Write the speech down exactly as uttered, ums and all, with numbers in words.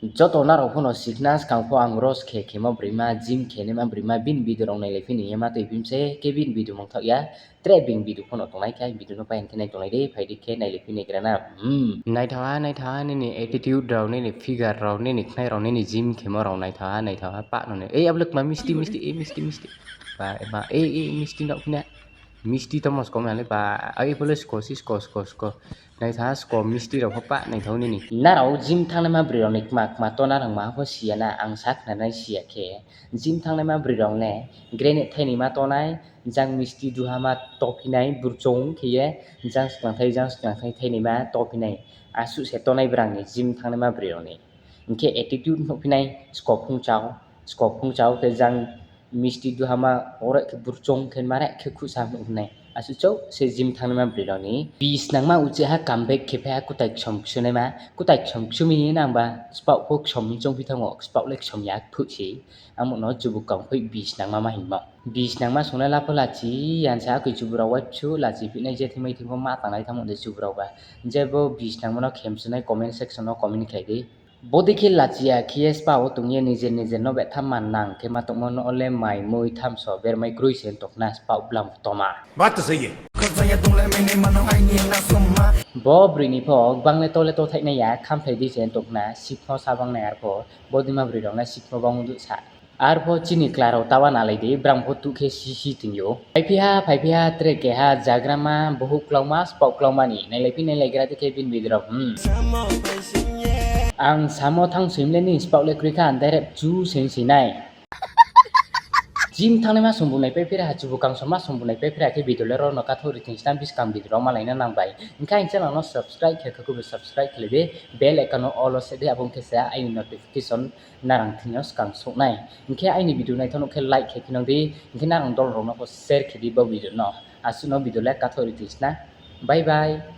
Joto narok phano sikna swkang pho ang roast khe khema bwrwima, gym khenima bwrwima, bini video rok nailai phini hema twi phimse khe bini video mangthok ya. Tre bini video phano tongnai khe video no payan khe nai tongnai de, phai di khe nailai phini gra na. Hmm. Naithawa, naithawa nini attitude rok, nini figure rok, nini khnai rok, nini gym khema rok naithawa, naithawa pa no ne. Ei abole kma misti, misti, ei misti, misti. Ba, ba, ei, ei misti nok phina. Misti tamo sko male ba, ai bole sko si sko, sko, sko. Naitha sko misti rok pha pa naithok nini. Narao gym thangnai ma bwrwi rok ni kma kma tona rang ma pho siya na, ang sak na nai siya khe. Gym thangnai ma bwrwi rok ne grenade thaini ma tonai, jang misti duha ma tophinai burchong khiye, jang swkang thai, jang swkang thai thaini ma tophinai. Asu se tonai bwrang ni gym thangnai ma bwrwi rok ni. Hinkhe attitude nukphinai, skok phung chao, skok phung chao khe jang misti duhama ore khe burchong khe mare khe khusa nukphinai. Asu chao se gym thangnai ma bwrwi rok ni. Bis nangma uchi ha comeback khe pha kutai ksom ksunaima, kutai ksom ksumi nang ba spao pho ksom ni chong phi thango, spao le ksom ya phu si. Amo no chubuk kang phoi bis nangma ma hinmo. Bis nangma songnai lapho lachi, yansa akui chubura waipsu lachi phinai je thimai thimbo ma tangnai tamo de chubura ba. Jebo bis nangmano khemsunai comment section o comment khlai di. Bodi khe lachiya khiye spao tongye nijer nijer no betha man nang khe ma tongmo no ole mai mui thamso bermai kroi se tokna spao blam toma. Baat to sahi hai. Bo bwrwi ni pho bang le tole to thainai ya, khamthai di se tokna, sikno sa bang nai arpho, bodima bwrwi rok na sikno bang udu sa. Arpho chini klarao tawa nalai di, brang pho tu khe si si tongyo. Phai phiha, phai phiha, tre keha jagrama, bohuk klauma, spok klauma ni. Nailai phi nailai gra te khe bini bidrok, hmm. Ang samo thang swimle ni spok le kwrwi kha, ang direct chu sing sinai. Gym thangnai ma sumbu nai pe phira, ha chubu kang soma sumbu nai pe phira khe video le rok no kathok ri thing stam bis kang video rok ma laina nang bai. Hinkhe ang channel no subscribe khe khe kubu subscribe khle di, bell icon no all o se di, abong khe se aini notification narang thwngyo swkang soknai. Hinkhe aini video naithok khe like khe khinang di, hinkhe narang dol rokno pho share khe di bo video no. Aswkno video le kathok ri twi sna. Bye bye.